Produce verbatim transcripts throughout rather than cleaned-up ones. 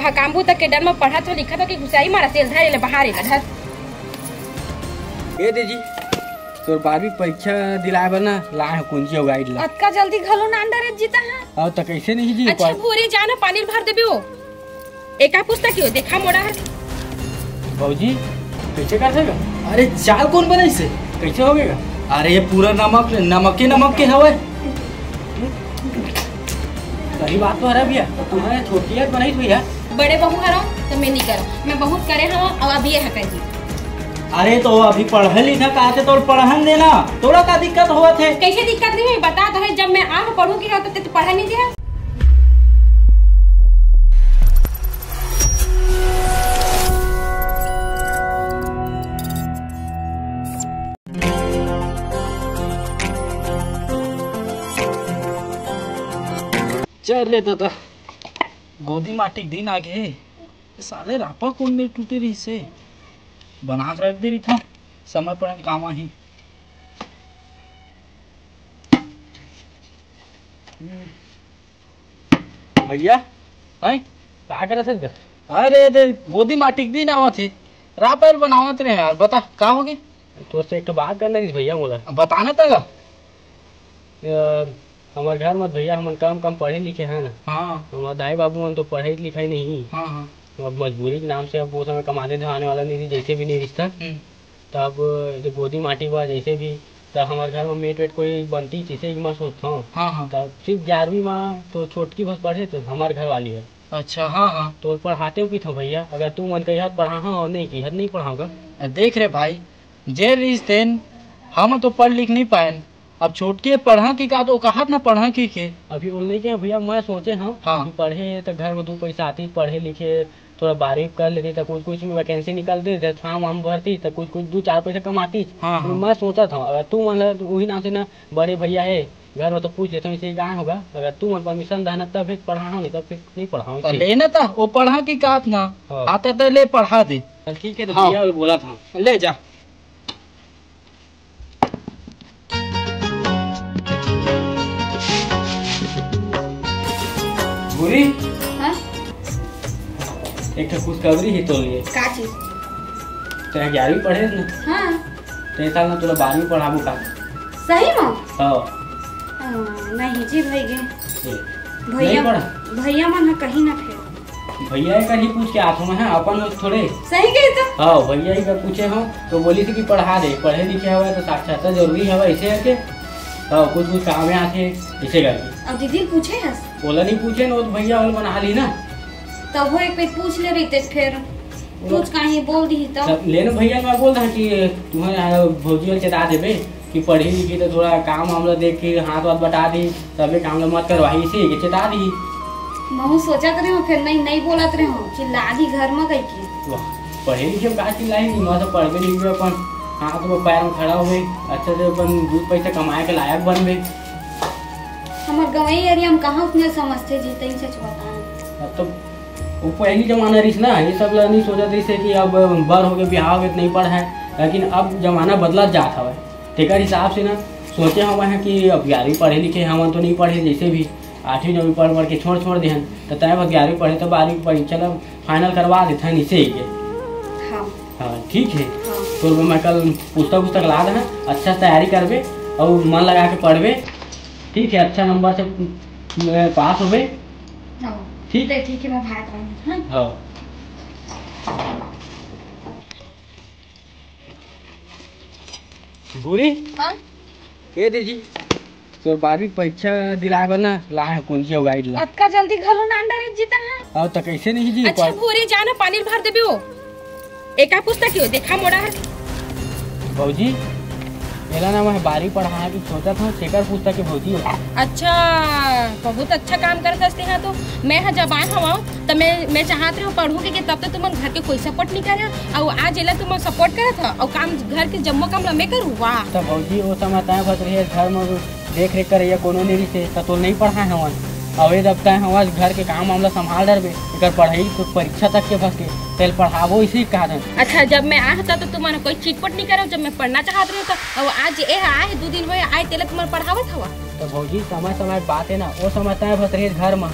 हाँ, काम बूता के डर में पढ़त हो, लिखत हो कि घुसाई मारा, तेल धरे ले बाहर एला धर। ए दीदी, तोर बारहवीं परीक्षा दिलाए बर ना लाए हो कुंजी अउ गाइड ला। अतका जल्दी घलो नान डरे जीता है? अउ त कैसे नहीं जी? अच्छा, पर भूरी जा ना, पानी भर देबे वो। एका पुस्तक यो देखा मोड़ा हर। भौजी, कैसे कर सके? अरे, चाल कौन बनाइस हे? कैसे हो गया? अरे, ये पूरा नमक, नमक के, नमक के हवे। सही बात तो हरे भैया, तुम्हें छोटी याद बनाई भैया। बड़े बहू हरो तो मैं नहीं करो, मैं बहुत करे हूँ और अब ये है कर दी। अरे, तो अभी पढ़े लिखा कहा थे, तो पढ़न देना, तोला का दिक्कत होवत हे? कैसे दिक्कत नहीं हुई, बता तो है, जब मैं आग पढ़ू की हो तो ते तो पढ़ा नहीं दिया। चल ले दादा, गोदी माटी के दिन आ गे। साले रापा कोन में टूटे रहिस हे, बना के रख दे रहिथंव, समय पड़े काम आही। भैया, हैं? का करत हस ग? अरे, दे, गोदी माटी के दिन आवत हे, रापा ल बनावत रहे यार। बता, का होगे? तोर से एक ठो बात करना रहिस भैया मोला। बताना त गा। अ, हमर घर म भैया हमन कम कम पढ़े लिखे हन ना। हाँ। हमर दाई बाबू मन तो पढ़ाई लिखाई नहीं। हाँ, हाँ। अब मजबूरी के नाम से अब वो समय कमाने धमाने वाला नहीं रहिस, जैसे भी नहीं रहिस त। हम्म। तब जो गोदी माटी बा जैसे भी, त हमर घर म मेट वेट कोई बनतिस, जैसे कि मैं सोचथंव। हाँ, हाँ। तब सिर्फ ग्यारहवीं म तो छोटकी बस पढ़े, तो हमर घर वाली हे। अच्छा, हाँ, हाँ। तो पढ़ातेंव किथंव भैया, अगर तुमन कहिहा त पढ़ाहूँ अउ नहीं कहिहा त नहीं पढ़ाहूँ का। देख रे भाई, जे रहिस तेन, हम तो पढ़ लिख नहीं पाएन। अब छोटकी पढ़ा कि का, तो कहत ना पढ़ा कि के। अभी वो नहीं के भैया, मैं सोचे हंव हाँ। कि पढ़े त घर म दू पैसा आतिस, पढ़े लिखे, थोड़ा बारहवीं कर लेतिस त कुछ कुछ में वैकेंसी निकलतिस, त फॉर्म वार्म भरतिस त कुछ कुछ दू चार पैसा कमातिस। हाँ, तो हाँ। मैं सोचत हंव, अगर तुमन ल उही नाम से ना बड़े भैया हे, घर म तो पूछ लेथंव, इसे गाय होगा, अगर तुमन परमिशन देहा ना तब फिर पढ़ाहूँ, नहीं तब फिर नहीं पढ़ाहूँ तो इसे। लेना त वो पढ़ा कि का ना, हाँ। आता त ले पढ़ा दे। चल ठीक हे, तो हाँ। भैया बोलत हंव। ले जा। भूरी, हाँ? एक ठो खुशखबरी हे तोर लिए। का चीज? तैं ग्यारहवीं पढ़े हस ना? हाँ। त ए साल ना तोला बारहवीं पढ़ाबो का। सही म? हाँ। हाँ, नहीं जी, भई गे। ए, भैया, नहीं पढ़ा? भैया मन ह कहीं ना फेर। भैया एकर ही पूछ के आत हंव मैं, अपन थोड़े। सही कहे तो। हाँ, भैया ही कर पूछे हंव, तो बोलिस कि पढ़ा दे, पढ़े लिखे हवय तो साक्षरता जरूरी हवय, ऐसे करके। हाँ, कुछ कुछ काम में आथे, ऐसे करके। अब दीदी पूछे हस? ओला नहीं पूछे न, वो तो भैया ओला बना ली ना। तब वो एक पे पूछ ले रहिते फिर। वो कुछ कहीं बोल दी तो। तब ले ना भैया, मैं बोल रहा कि तुम्हें, आ, भौजी वाले चेता देबे। कि पढ़ी लिखी तो थोड़ा काम वाम ला देख के हाथ वाथ बटा दी, तबे काम ला मत करवाही, इसे के चेता दी। महू सोचत रहे हंव, फिर नहीं, नहीं बोलत रहे हंव, चिल्ला दी घर म कहिके। वाह, पढ़े लिखे में का चिल्लाही, मैं तो पढ़बे लिखबे अपन, हाथ में पैर में खड़ा होबे, अच्छा से अपन दू पैसा कमाए के लायक बनबे। हमर गंवई area म कहाँ उतने समझथे जी, तई सच बताएं। अब तो वो पहली जमाना रहिस ना, ये सब ला नहीं सोचत रहिस हे कि अब बर होगे, बिहाव होगे तो नहीं पढ़ाए, लेकिन अब जमाना बदलत जात हवय। तेकर हिसाब से ना सोचे हवं मैं कि अब ग्यारहवीं पढ़े लिखे हवन तो नहीं पढ़े, जैसे भी आठवीं नौवीं पढ़ पढ़ के छोड़ छोड़ देहन, तो तय बस ग्यारहवीं पढ़े तो बारहवीं के परीक्षा ला final करवा देथन इसे ही के। हाँ। हाँ, ठीक है। हाँ। तो मैं कल पुस्तक उस्तक ला देना, अच्छा से तैयारी करबे और मन लगा के पढ़बे, ठीक है, अच्छा number से, अ, पास होबे। हाँ। ठीक। ले, ठीक है, मैं भाग रहा हूँ, हाँ? हाँ। भूरी? हाँ? ए दीदी, तोर बारहवीं परीक्षा दिलाए बर ना लाए हंव कुंजी अउ guide ला। अतका जल्दी घलो नान डरे जीता है? अउ त कैसे नहीं जी, अच्छा, पर भूरी जा ना, पानी भर देबे वो। एका पुस्तक यो, देखा मोड़ा हर। भौजी, एला ना मैं बारहवीं पढ़ाना की सोचत हंव, तेकर पुस्तक के भौजी हो। अच्छा, बहुत अच्छा काम करत हस तेहा तो। मैं ह जब आए हवं, त मैं, मैं चाहत रहे हंव पढ़हूं के, के तब तो तुमन घर के कोई support नहीं करे, अउ आज एला तुमन support करत हव, अउ काम, घर के जम्मो काम ला मैं करूं, वाह। त भौजी, ओ समय तय बस रहे घर में देख रेख करइया कोनो नइ रिहिसे, त तोला नइ पढ़ाए हवन। अउ ए जब तैं हवस घर के काम वाम ल संभाल डरबे, एकर पढ़ई तो परीक्षा तक के बस के, तेल पढ़ाबो इसे कहा दन। अच्छा, जब मैं आए हंव त तुमन कोई चिटपट नइ करे, जब मैं पढ़ना चाहत रहेंव त, अउ आज ए ह आए हे, दू दिन होए आए, तेला तुमन पढ़ावत हवा। त भौजी, समय समय के बात हे ना, ओ समय तैं बस रहे घर म,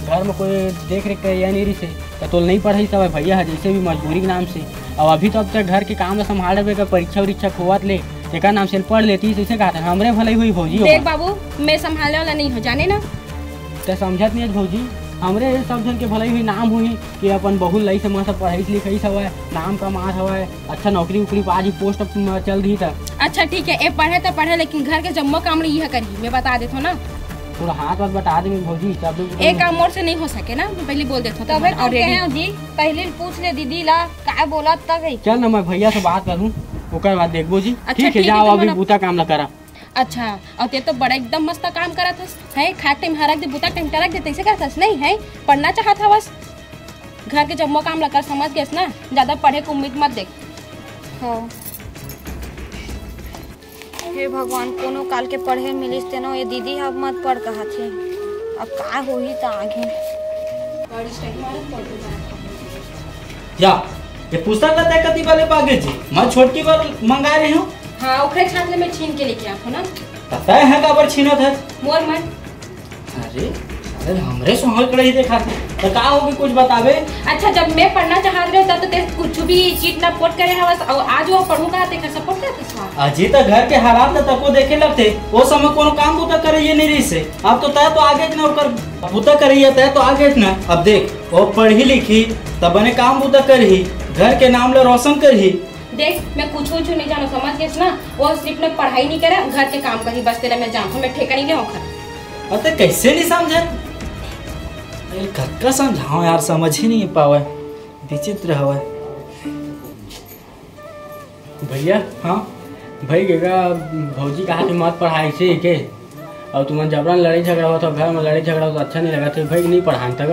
घर में कोई देख रेख करे या नहीं रहिसे, त तोल नहीं पढ़ाई सब भैया ह, जैसे भी मजबूरी के नाम से। अब अभी तो अब तक घर के काम ला संभाल रहे, परीक्षा उरीक्षा खोवत ले, तेकर नाम से पढ़ लेती, इसे कहा था, हमरे भलाई हुई भौजी देख ओमा। बाबू, मैं संभालने वाला नहीं हो, जाने ना। ते समझत नहीं है भौजी, हमरे ये सब जन के भलाई हुई, नाम हुई कि अपन बहू लई से मस्त पढ़ाई लिखाई हवय, नाम कमात हवय, अच्छा नौकरी उकरी पा जी, पोस्ट म चल रही था। अच्छा ठीक है, ए पढ़े तो पढ़े, लेकिन घर के जम्मो काम ल इह करही, मैं बता देत हूँ ना। थोड़ा हाथ वाथ बटा दे भौजी, सब लोग एक काम मोर से नहीं हो सके ना, मैं पहले बोल देत हूँ तबे तो तुमन कहे already। हो जी, पहले पूछ ले दीदी ला, का बोला तब है। चल ना, मैं भैया से बात करूँ, ओकर बाद देखबो जी। अच्छा, ठीक है, ठीक है, जाओ तुमन अभी अप- बूता काम ला करा। अच्छा, और ते तो बड़ा एकदम मस्त काम करत हस, है? खाए टाइम हरक दे, बुता टाइम टरक दे, तैसे करत हस, नहीं है? पढ़ना चाहत हवस, घर के जम्मो काम ला कर, समझ गेस ना, ज्यादा पढ़े के उम्मीद मत देख। हाँ। हे भगवान, कोनो काल के पढ़े मिलिस तेनो, ये दीदी ह मत पढ़ कहत हे, अब का होही त आगे। या, ये पुस्तक ला तै कति बर ले पागे जी? मैं छोटकी बर मंगा रही हूँ। हाँ, ओखरे छात ले मैं छीन के लेके आखो ना। त तै ह काबर छीनत हस? मोर मन। अरे, अरे हमरे सोहर कड़े ही देखा थे। त का होगे, कुछ बताबे? अच्छा, जब मैं पढ़ना चाहत रहे तब तो ते कुछ भी चीट ना पोट करे हवस, और आज वो पढ़ू का तेकर सपोर्ट करत हस? अजी त घर के हालात ल तको देखे लगथे, वो समय कोनो काम बूता करे ये नहीं रहिसे। अब तो तै तो आगे न ओकर बूता करे, तै तो आगे न। अब देख, वो पढ़ी लिखी, त बने काम बूता करही, घर के नाम ल रोशन करही। देख, मैं कुछ उछ नहीं जानूं, समझ गेस ना? वो सिर्फ न पढ़ाई नहीं करे, घर के काम करही, बस तेला मैं जानूं, मैं ठेका नहीं ले ओखर। अरे, कैसे नहीं समझे? अरे, कतका समझाओ यार, समझ ही नहीं पावे, विचित्र हवे। भैया, हाँ? भाई, गेगा भौजी कहा थे मत पढ़ाई से के, और तुमन जबरन लड़ाई झगड़ा होत हो, घर में लड़ाई झगड़ा होत, अच्छा नहीं लगत हे भाई, नहीं पढ़ान तक।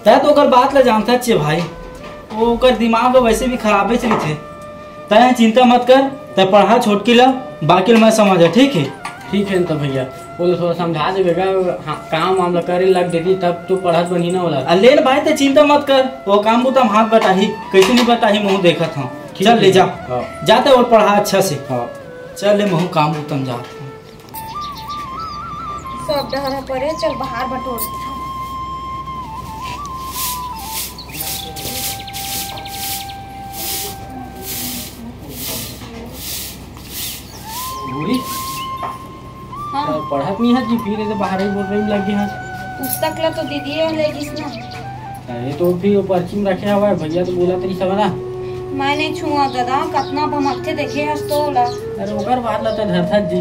तै तो ओकर बात ला जानता छे भाई, वो ओकर दिमाग तो वैसे भी खराबे से रहिथे। तै चिंता मत कर, तै पढ़ा छोटकी ला, बाकी ला मैं समझ, ठीक है? ठीक है न तो भैया, वो ला थोड़ा समझा देबे गा, हाँ, काम वाम ला करे लग देती, तब तो पढ़त बनही ना ओला। आ, ले न भाई, तै चिंता मत कर, वो काम बूता म हाथ बटाही, कैसे नहीं बटाही, महूँ देखत हूँ। ठीक चल है। ले जा, हाँ। जाते और पढ़ा अच्छा से। हाँ। चल ले, महूँ काम बूता म जात हूँ। सब डहर ह परे, चल बाहर बटोर देथन। भूरी? हाँ। तो पढ़त नहीं है जी, फिर ये तो बाहर ही बोल रही लग गई है। पुस्तक ला तो दीदी ले गिस ना। अरे तो फिर वो पर्ची में रखे हवा है, भैया तो बोला तेरी सवाला। मैं नहीं छुआ दादा, कतना भमकते देखे हस तो ओला। अरे ओकर बात ला तो धरथस जी,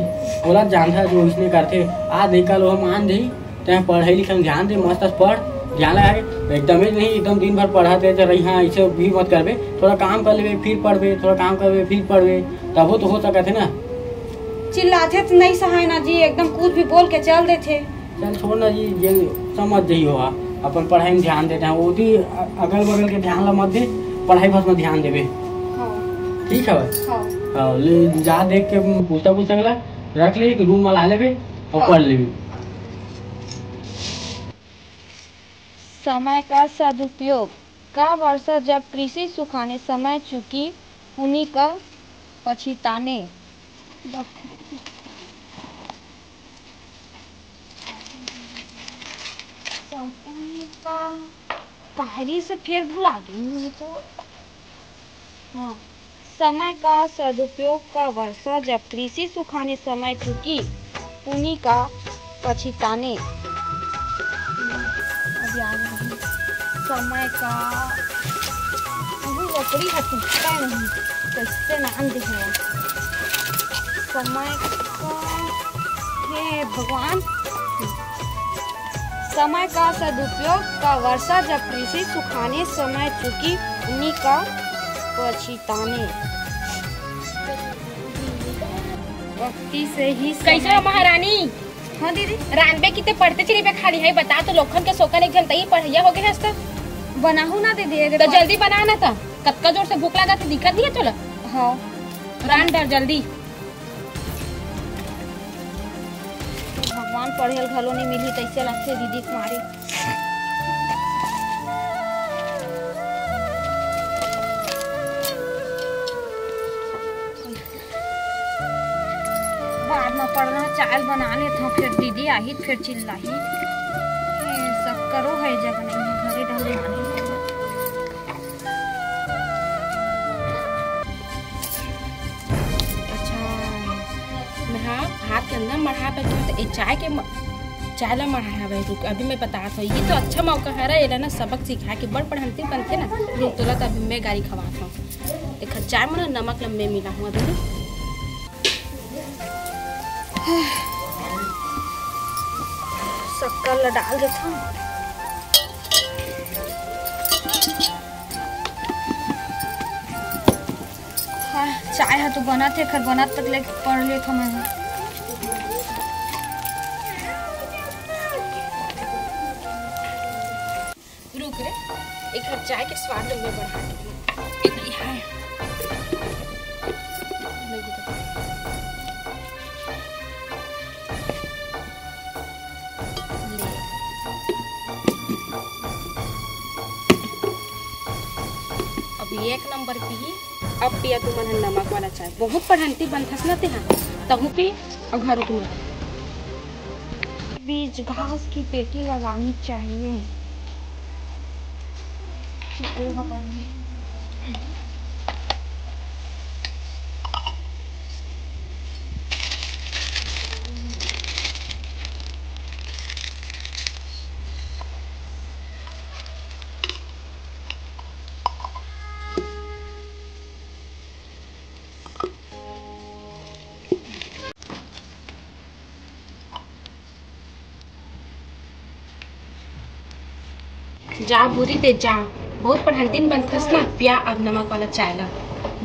ओला जानथा जो इसने करथे। आज नहीं कल वो मान जाही, तैं पढ़ाई लिखाई में ध्यान दे, मस्त से पढ़, ध्यान लगा के। एकदम ही नहीं, एकदम दिन भर पढ़त रहे, रही हाँ, ऐसे भी मत करबे। थोड़ा काम कर लेबे, फिर पढ़बे, थोड़ा काम करबे, फिर पढ़बे, तभो तो हो सकत है ना। चिल्लाथे तो नहीं सहाय ना जी, एकदम कुछ भी बोल के चल देथे। चल छोड़ ना जी, ये समझ जाई हो, अपन पढ़ाई में ध्यान देते हैं, वो भी अ-, अगल बगल के ध्यान ला मत दे, पढ़ाई बस में ध्यान देबे। हाँ। ठीक है भाई? हाँ। हाँ, ले जा देख के पुस्तक पुस्तक ला रख ले, एक रूम में ला लेबे और हाँ। पढ़ लेबे। समय का सदुपयोग। का वर्षा जब कृषि सुखाने समय चूकी उन्हीं का पछिताने। समय का पहली से फिर भुला गई मैं तो। हाँ। समय का सदुपयोग का वर्षा जब कृषि सुखाने समय चूकी उन्हीं का पछिताने। अब याद नहीं। समय का वो लकड़ी का टूटता नहीं, कैसे नाम दे है? समय का, हे भगवान, समय का सदुपयोग का वर्षा जब कृषि सुखाने समय चूकी उन्हीं का पछिताने। वक्ती से ही कैसे समय हो महारानी? हाँ दीदी। रांधबे की ते पढ़ते चली बे खाली है, बता तो लोखन के सोकन एक झन तई पढ़ैया हो गए हस त। बनाहू ना दीदी, अगर तो पढ़- जल्दी बना ना त, कतका जोर से भूख लागत है, दिखत नहीं है तोला? हाँ। रांध डर जल्दी। भगवान पढ़े ल घलो नहीं मिली, तैसे लगथे दीदी के मारे। बाद में पढ़ना, चाय बना लेत हूँ, फिर दीदी आही, फिर चिल्लाही। ये सब करो है जगह नहीं है, घरे डहरे माने। अच्छा, मैं, हाँ, भात के अंदर मढ़ा पे तो ए चाय के म-, चाय ला मढ़ा हवे। रुक, अभी मैं बतात हूँ, ये तो अच्छा मौका हरे, एला ना सबक सिखा के बड़ पढ़ंती बनथे ना। रुक, तोला तो अभी मैं गारी खवात हूँ। एखर चाय में ना नमक ला मैं मिला हूँ अभी। शक्कर ला डाल देथन। हाँ, चाय ह तो बनत हे, खर बनत तक ले पढ़ लेथन मैं। रुक रे, एक चाय के स्वाद ले मैं बढ़ा के। ले। अब एक नंबर पीही। अब पिया तुमन ह नमक वाला चाय, बहुत पढ़ंती बनथस न तेहा, तहूँ पी। अउ घरो तुमन बीच घास की पेटी लगानी चाहिए। जा भूरी दे जा, बहुत पढ़ंतिन बनथस ना, पिया अब नमक वाला चाय ला।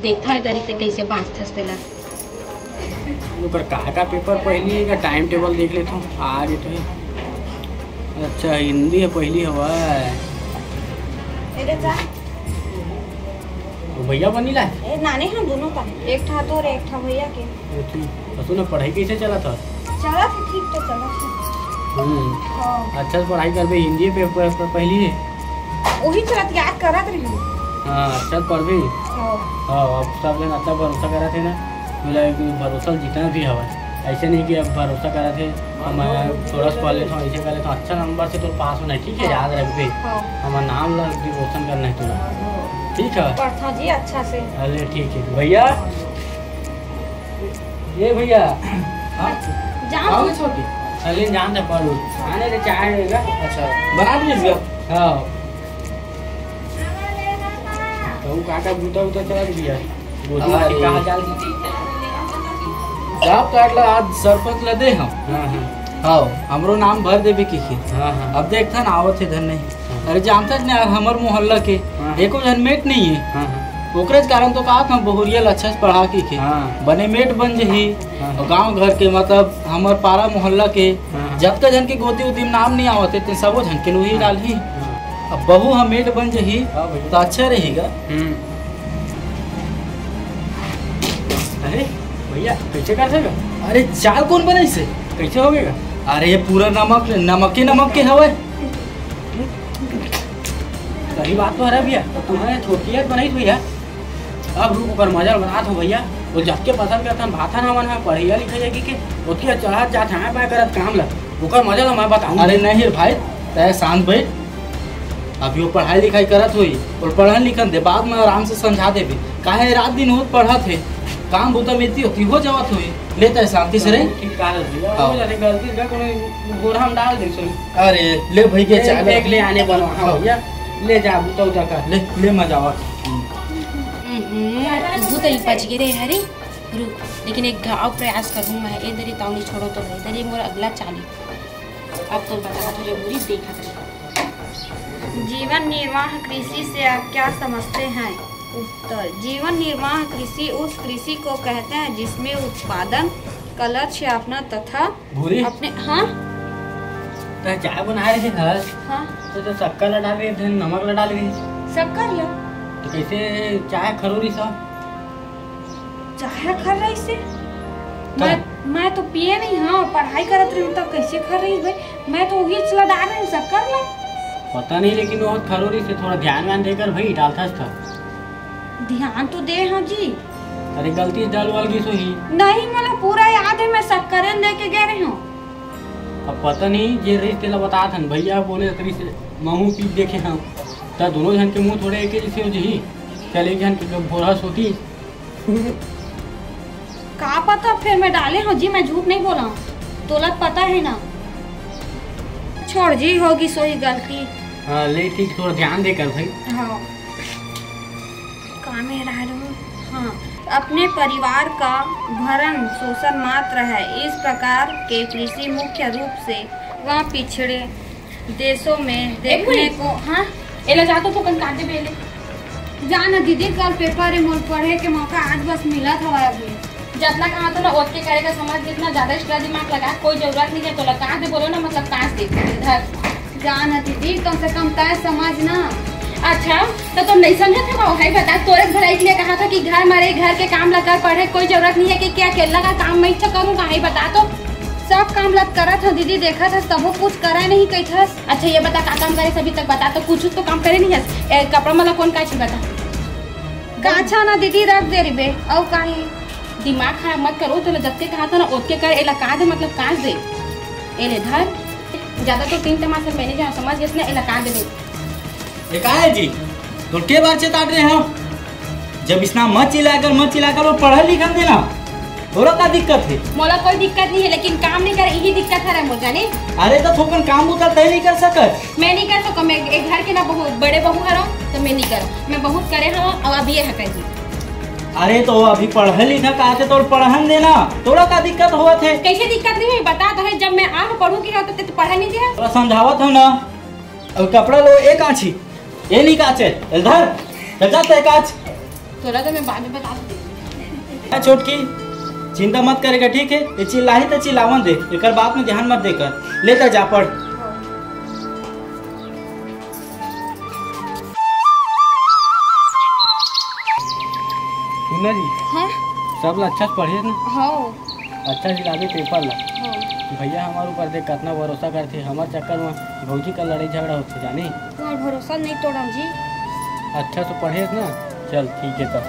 देखा है दरी ते कैसे बांचथस तेला। ओकर का का पेपर पढ़नी है, टाइम टेबल देख लेता हूँ, आ रही तो है। अच्छा, हिंदी है पहली हवा है। ए रे जा। वो भैया बनी ला? ए, नाने हम दोनों का, एक ठा तो और एक ठा भैया के। अरे ठीक। तो सुन, पढ़ाई कैसे चला था? चला था, ठीक तो चला था। हम्म। हाँ। अच्छा से पढ़ाई करबे, हिंदी पे, पे, पे, पहली है। वही चलत याद करत रही। हाँ, अच्छा से पढ़बे। हाँ। हाँ, अब सब जन अच्छा भरोसा करत है ना, बोला कि भरोसा जितना भी हवा, ऐसे नहीं कि अब भरोसा करत है, हम थोड़ा सा पढ़ लेता हूँ, ऐसे कर लेता हूँ, अच्छा नंबर से तो पास होना है, ठीक है, हाँ। याद रखबे। हाँ। हमारा नाम ला भी रोशन करना है तोला। हाँ। ठीक है। पढ़ता जी अच्छा से। अरे ठीक है भैया। ये भैया। हाँ? जान आओगे दो। छोटी? अरे जान दे पढ़ू। आने दे, चाय रहेगा। अच्छा, बना दीजिए। हाँ। तो वो काका बूता उता चला दिया। वो हाँ, दूसरी ये। कहाँ चल दी? जाब कार्ड ला आज सरपंच ला दे हम। हाँ, हाँ। हाँ, हमरो नाम भर देबे की के। हाँ, हाँ। अब देखथन आवत हे धन नहीं। हाँ। अरे जानथस ना यार, हमर मोहल्ला के हाँ। एको झन मेट नहीं है। हाँ, हाँ। ओकरेच कारण तो कहा हम बहुरिया ला अच्छा से पढ़ा के के। हाँ। बने मेट बन जही। हाँ। और गांव घर के मतलब हमर पारा मोहल्ला के हाँ। जतका झन के गोदी उदी में नाम नहीं आवत हे, ते सबो झन के नोही हाँ। डालही। हाँ। अब बहू ह मेट बन जही हाँ भैया। तो अच्छा रहेगा। हम्म। अरे भैया, कैसे कर सके? अरे चाल कौन बनाइस हे? कैसे हो गया? अरे ये पूरा नमक, नमक के, नमक के हवे। सही बात तो हरे भैया, तो तुम्हारे छोटिया बनाइस भैया। अब रुक, ओकर मजा ल बनात हो भैया। वो जबके पसंद करथन भाथन हमन ह, पढ़ैया लिखैया की के, ओतके चढ़त जात हे, आए बाए करत काम ल। ओकर मजा ल मैं बताऊं। अरे नहीं रे भाई, तै शांत बैठ। अभी वो पढ़ाई लिखाई करत होई, और पढ़न लिखन दे, बाद में आराम से समझा देबे। काहे रात दिन वो पढ़त हे, काम बूता में इतनी होती हो जावत होई। ले तै शांति से रही। ठीक कहा भैया, हाँ। हो जाते गलती से कोनो गोरहा में डाल दे सो। अरे ले भैया, ले, चाय देख ले आने बनो। हाँ हाँ। भैया, ले जा बूता उता कर। ले, ले मजा आवा। हम्म, तू तो ही बच गए रे हरी। रुक, लेकिन एक घाव प्रयास करूँ मैं, ए दरी तावनी छोड़ो तो भाई, दरी मोर अगला चाली। अब तो बता दो रे बुरी, देखा। जीवन निर्वाह कृषि से आप क्या समझते हैं? उत्तर, जीवन निर्वाह कृषि उस कृषि को कहते हैं जिसमें उत्पादन का लक्ष्य अपना तथा भूरी? अपने, हाँ? तै चाय बनाए रहे घर। हाँ। तो, तो शक्कर ला डाल रही, फिर नमक ला डाल रही। शक्कर ला? तो कैसे चाय खरोरी सब? चाय खर रही से? का? मैं, मैं तो पिए नहीं, हाँ, पढ़ाई करत रही हूँ, तब कैसे खर रही भाई? मैं तो वही चला डाल रही हूँ, शक्कर ला। पता नहीं, लेकिन वो खरोरी से थोड़ा ध्यान व्यान देकर भाई डालता था। ध्यान तो दे हाँ जी। अरे गलती से डाल वाल गई सोही। नहीं, मोला पूरा याद है, मैं शक्कर लेके गए रही हूँ। अब पता नहीं जे रहिस तेला बतात हन, भैया बोले तरी से महू पी देखे हम, त दोनों झन के मुंह थोड़े एके जैसे हो जही। चल एक झन के जब भोरहस होती। का पता, फिर मैं डाले हूँ जी, मैं झूठ नहीं बोला हूँ, तोला पता है ना। छोड़ जी, होगी सोई गलती। हाँ, ले ठीक, थोड़ा ध्यान दे कर भाई। हाँ। का मैं रह रहूं? हाँ, अपने परिवार का भरण पोषण मात्र है। इस प्रकार के कृषि मुख्य रूप से वह पिछड़े देशों में देखने को। हाँ, एला जा तो थोकन काट दे पहले। जा ना दीदी, कल पेपर है, मोर पढ़े के मौका आज बस मिला था अभी। जतना कहा तो ना ओतके करे का समझ, जितना ज्यादा एक्स्ट्रा दिमाग लगा, कोई जरूरत नहीं है तोला। काट दे बोलो ना, मतलब काट दे। धर। जा ना दीदी, कम से कम तय समझ ना। अच्छा, तो तुम नहीं समझत हवा? भाई बता, तोरे भलाई के लिए कहा था कि घर में रहे, घर के काम ला कर, पढ़े कोई जरूरत नहीं है कि क्या अकेला का काम मैं इच्छा करूँ? भाई बता तो। सब काम ला करत हूँ दीदी, देखत हस तबो कुछ करा नहीं कहत हस। अच्छा ये बता, का काम करे अभी तक? बता तो, कुछ तो काम करे नहीं हस। ए, कपड़ा मला कौन काची बता? काछा ना दीदी, रख दे रिबे। अउ काहे? दिमाग खराब मत करो, तोला जतके कहा था ना ओतके कर। एला का दे, मतलब काट दे। एले धर। ज्यादा तो तीन तमाशा मैंने जहाँ समझ गए ना, एला काट दे। ये का है जी? तो के बार चेतात रहे हो? जब इसना मत चिल्ला कर, मत चिल्ला कर, वो पढ़ल लिखल देना। तोरा का दिक्कत है? मोला कोई दिक्कत नहीं है, लेकिन काम नहीं करे, यही दिक्कत है मोर जाने। अरे तो थोकन काम बुता तय नहीं कर सकत? मैं नहीं कर सकूँ, मैं एक घर के ना बहू, बड़े बहू हरो, तो मैं नहीं करूँ। मैं बहुत करे हूँ, अब अब ये है जी। अरे तो वो अभी पढ़े लिखा कहा थे तो पढ़न देना, तोरा का दिक्कत होवत है? कैसे दिक्कत नहीं है बता तो है, जब मैं आह पढ़ू की रहता तो पढ़ा नहीं दिया। तोरा समझावत हो ना। अब कपड़ा लो, एक आछी, ये नहीं काचे, इधर, बचा तो एक आछ। तोरा तो मैं बाद में बता दूँ। हाँ, छोटकी, चिंता मत करेगा, ठीक है? ये चिल्लाही तो चिल्लावन दे, एकर बात में ध्यान मत देकर। ले तो जा पढ़। सुन ना जी, हाँ? सब ला अच्छा से पढ़िए ना। हाँ। अच्छा से लाबे पेपर ला। हाँ। भैया हमारे ऊपर देख कितना भरोसा करथे, हमारे चक्कर में भौजी का लड़ाई झगड़ा होथे जाने। तुम्हारा भरोसा नहीं तोड़म जी। अच्छा से पढ़िए ना। चल ठीक है तब।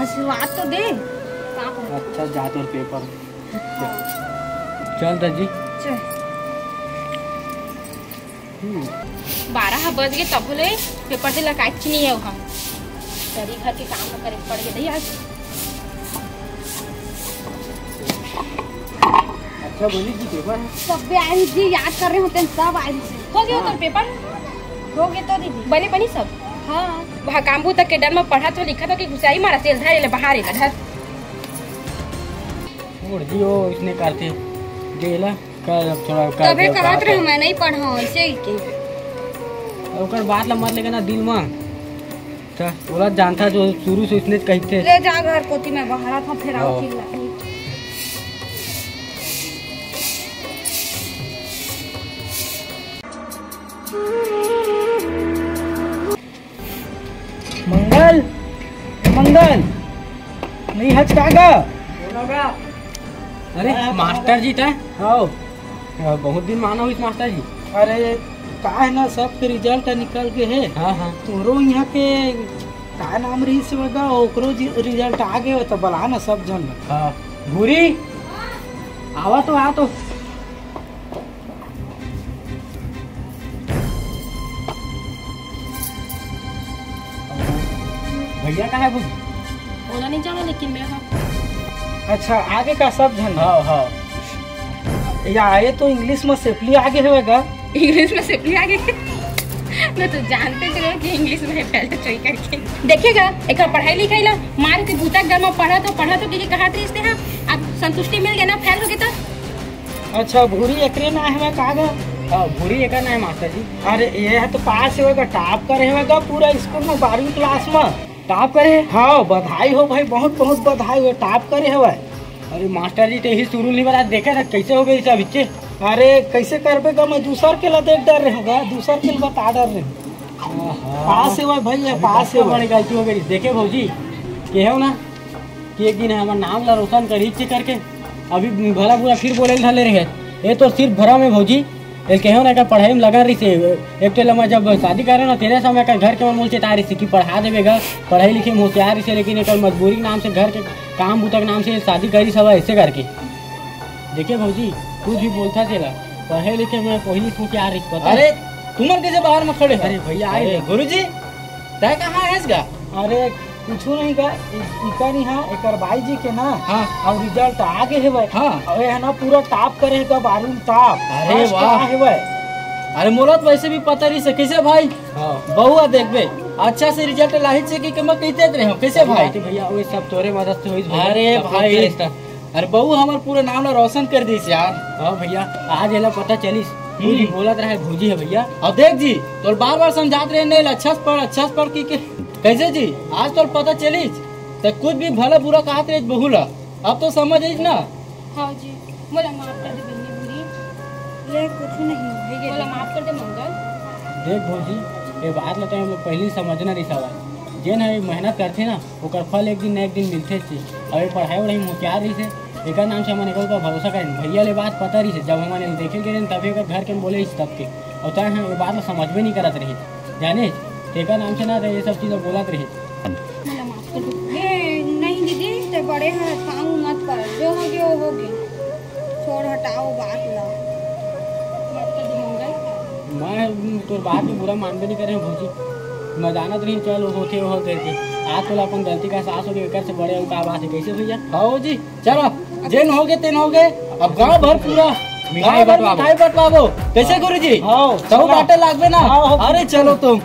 आशीर्वाद तो दे। पाप है। अच्छा जा तोर पेपर। हाँ। चल दाजी। चल। हम्म। बारह बज गए तब ले पेपर दे लकाई चीनी है वहाँ। सरी घर के काम न करे पड़ गए आज। अच्छा बनी जी पेपर है। सब भी आए जी, याद कर रहे होते हैं, सब आए जी। हो गया हाँ। तो पेपर? हो गए तो दीदी। बने बनी सब? हाँ। वहाँ काम भूत के डर में पढ़ा तो लिखा तो कि घुसाई मारा तेल धारे ले बाहर ले घर। छोड़ दियो, इसने करते जेला। कर, थोड़ा कर तबे दे, कहत बात रहे, है। मैं नहीं पढ़ा ऐसे ही के। ओकर बात ला मत लेके ना दिल में। त ओला जानता जो शुरू से उसने कहिथे। ले जा घर कोती, मैं बाहर था, फिर आओ हाँ। चिल्ला। मंगल, ए मंगल, नहीं हच का गा? अरे, हाँ, मास्टर जी तैं? हाँ। बहुत दिन माना हुई मास्टर जी। अरे, का है ना, सबके रिजल्ट निकल गए है। हाँ, हाँ। तोरो यहाँ के का नाम रही से बगा, ओकरो जी-, रिजल्ट आ गए हो तो बला ना सब जन। हाँ। भूरी, आवा तो, आ तो। भैया कहाँ है भूरी? ओला नहीं जाना, लेकिन मैं हाँ। अच्छा, आगे का सब झन? हाँ, हाँ। या आए तो इंग्लिश में सेफली आगे होएगा। इंग्लिश में सेफली आगे? मैं तो जानते थे कि इंग्लिश में है, पहले तो चोरी करके। देखिएगा, एक पढ़ाई लिखाई ला, मार के बूता घर में पढ़ा तो, पढ़ा तो, ठीक है, कहा थे इसने, हाँ, अब संतुष्टि मिल गया ना, फेल हो गया तो। अच्छा, भूरी एकरे ना है का गा? हाँ, भूरी एकर ना है मास्टर जी। अरे, ये है तो पास होएगा, टॉप करे होएगा पूरा स्कूल में बारहवीं क्लास में। टॉप करे? हाँ, बधाई हो भाई, बहुत बहुत बधाई हो, टॉप करे हवय। अरे मास्टर जी, तो यही शुरू नहीं बता, देखे था कैसे हो गई सब इच्छे। अरे, कैसे करबे गा, मैं दूसर के ला देख डर रहे होगा, दूसर के ला बता डर रहे हूँ। आहा। पास हवय भाई, ये अभी पास कतका हवय। बड़ी गलती हो गई। देखे भौजी, कहे हो ना, कि एक दिन हमर नाम ला रोशन करही चे करके, अभी भला बुरा फिर बोले ल धर ले रहे। ये तो सिर्फ भरम है भौजी। ये कहे ना, एकर पढ़ाई में लगा रही से। एक तो लम्बा जब शादी करे ना, तेरे समय का घर के मन बोल चेता रही से कि पढ़ा देवे गा, पढ़ाई लिखे में होशियार रही से, लेकिन एकर मजबूरी के नाम से, घर के काम बूता के नाम से शादी करी सब ऐसे करके। देखिए भौजी, कुछ भी बोलता तेला, पढ़े लिखे में पहिली से होशियार रहिस, पता अरे, है? तुमन कैसे बाहर में खड़े हो? अरे भैया, आए अरे, ना। गुरुजी, तै कहाँ है इसका? अरे, कुछू नहीं का, इ-, इकर यहाँ, एकर बाई जी के ना, हाँ। और रिजल्ट आ गए हेवय। हाँ। और ये ना पूरा टॉप करे हे का, बारहवीं में टॉप, अरे फर्स्ट वाह। आ हेवय। अरे, मोला तो वैसे भी पता रहिस हे, कैसे भाई? हाँ। बहुआ देखबे, अच्छा से रिजल्ट लाही से कि मैं कहते रहे हूँ, कैसे सही भाई? बात है भैया, वो सब तोरे मदद से होइस भैया, अरे सब भाई। कुछ रिश्ता। अरे बहू हमर पूरा नाम ला रोशन कर दीस यार। हाँ भैया, आज एला पता चलिस। हम्म। पूरी बोलत रहे भौजी है भैया। अब देख जी, तोर बार बार समझात रहे, "नहीं, अच्छा से पढ़, अच्छा से पढ़," की के। कैसे जी, आज तोर पता चलिस? त कुछ भी भला बुरा कहत रहे बहू ला, अब तो समझ आइस ना? हाँ जी, मोला माफ कर दे बहिनी बूढ़ी। ये कुछ नहीं, ये मोला माफ कर दे मंगल। देख भौजी, ये बात ला तो हम लोग पहले ही समझना रहिस हवय। जेन ह मेहनत करथे ना, ओकर फल एक दिन न एक दिन मिलथे च। अउ ये पढ़ाई वढ़ाई में होशियार रहिस हे, एकर नाम से हमन एकर ऊपर भरोसा करेन। भैया ले बात पता रहिस हे, जब हमन एला देखे के रहेन, तभी एकर घर के बोले रहिस तब के। अउ तैं ह ये बात ला समझबे नहीं करत रहिस, जाने? तेकर नाम से ना, ये सब चीज बोलत रहिस। मोला माफ कर दे। ए, नहीं दीदी, ते बड़े हर, पाँव मत पर, जो हो गया वो हो गया। छोड़, हटाओ बात ला। मैं तोर बात के बुरा मानबे नहीं करे हूँ भौजी, मैं जानत रही चल होथे हो करके। आज तोला अपन गलती का एहसास हो गया, एकर से बड़े अउ का बात है, कैसे भैया? हाँ जी, चलो, जेन हो गए तेन हो गए। अब गांव भर पूरा मिठाई गांव भर बंटवाबो। मिठाई बंटवाबो। कैसे हाँ। गुरुजी? हाँ, तहु चलो। बाटे लागबे ना? हाँ, हाँ। अरे चलो तुम।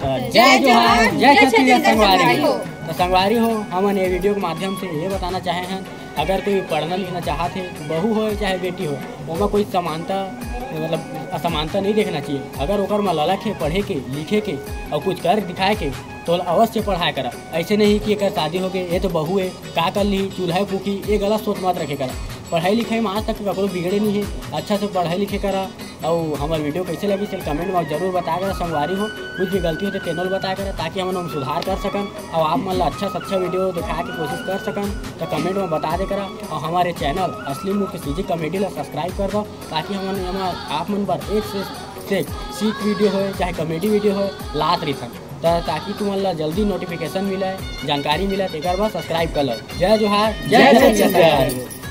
जय जोहार, जय छत्तीसगढ़ संगवारी हो। तो संगवारी हो, हमन ये वीडियो के माध्यम से ये बताना चाहे हैं, अगर कोई पढ़ना लिखना चाहत हे, बहू हो चाहे बेटी हो, ओमा कोई समानता, मतलब असमानता नहीं देखना चाहिए। अगर ओकर म ललक हे पढ़े के, लिखे के और कुछ कर दिखाए के, तो अवश्य पढ़ाया करा। ऐसे नहीं कि एकर शादी हो गए, ये तो बहू है, का कर ली, चूल्हा फूकी, ये गलत सोच मत रखे करा। पढ़ाई लिखाई में आज तक ककरो बिगड़े नहीं है, अच्छा से पढ़ाई लिखे करा। और हमार वीडियो कैसे लगी, चल कमेंट में जरूर बताया करा संगवारी हो। कुछ भी गलती हो तो तेनो ल बताया करा, ताकि हमन ओम सुधार कर सकन और आप मन ला अच्छा से अच्छा वीडियो दिखाए के कोशिश कर सकन। तो कमेंट में बता दे करा और हमारे चैनल असली मुख सीजी कॉमेडी ला सब्सक्राइब कर दो, ताकि हमन एमा आप मन बर एक से, से सीख वीडियो हो चाहे कॉमेडी वीडियो हो लात रहिथन। त ताकि तुमन ला जल्दी नोटिफिकेशन मिले, जानकारी मिले, तेकर बर सब्सक्राइब कर लो। जय जोहार, जय जय छत्तीसगढ़। छत्तीसगढ़।